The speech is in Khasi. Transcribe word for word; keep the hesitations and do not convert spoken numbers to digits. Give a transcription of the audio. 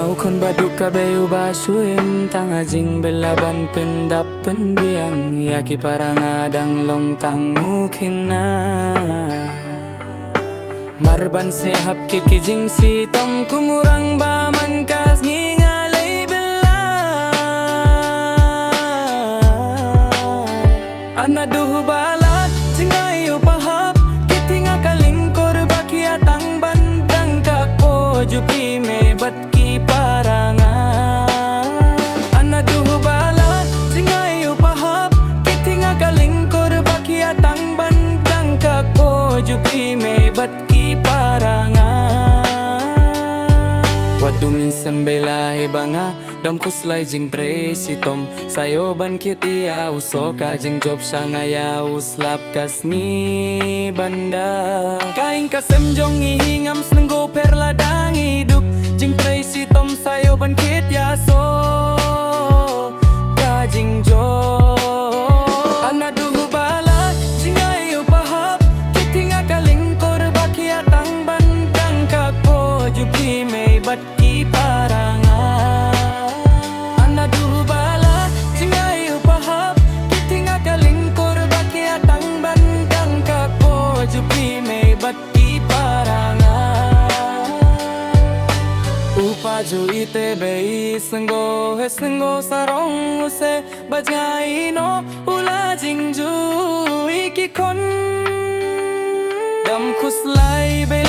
U khun ba duk ka bei u ba shu im tang ha jingbylla ban pyndap pynbiang ïa ki para nga dang long tang u khina. Mar ban sngewhap ki ki jingshitom kum u rangbah man ka sngi nga lei bylla. Ana duh ba la jngai u pahap ki thinga ka lyngkor ba ki atang ban dang ka po ju phi me bad ki para nga. Ana duh ba la jngai u pahap ki thinga ka lyngkor ba ki atang ban dang ka po ju phi me bad ki para nga. Wat dum in sembela he ba nga dam khuslai jingtrei shitom sa ïoh ban kit ïa u soh ka jingjop sha nga ïa u slap ka sngi ban da. Ka ing ka sem jong ngi hi ngam sneng go pher la dang i duk jingtrei shitom sa ïoh ban kit ïa soh ka jingjop. Ana duh ba la jngai u pahap ki thinga ka lyngkor ba ki atang ban dang ka po ju phi me bad ki para nga. Ana duh ba la jngai u pahap ki thinga ka lyngkor ba ki atang ban dang ka po ju phi me bad ki para nga. U pa ju i te bei sngo he sngo sarong u se ba jngai noh u la jingjui ki khon. Dam khuslai bei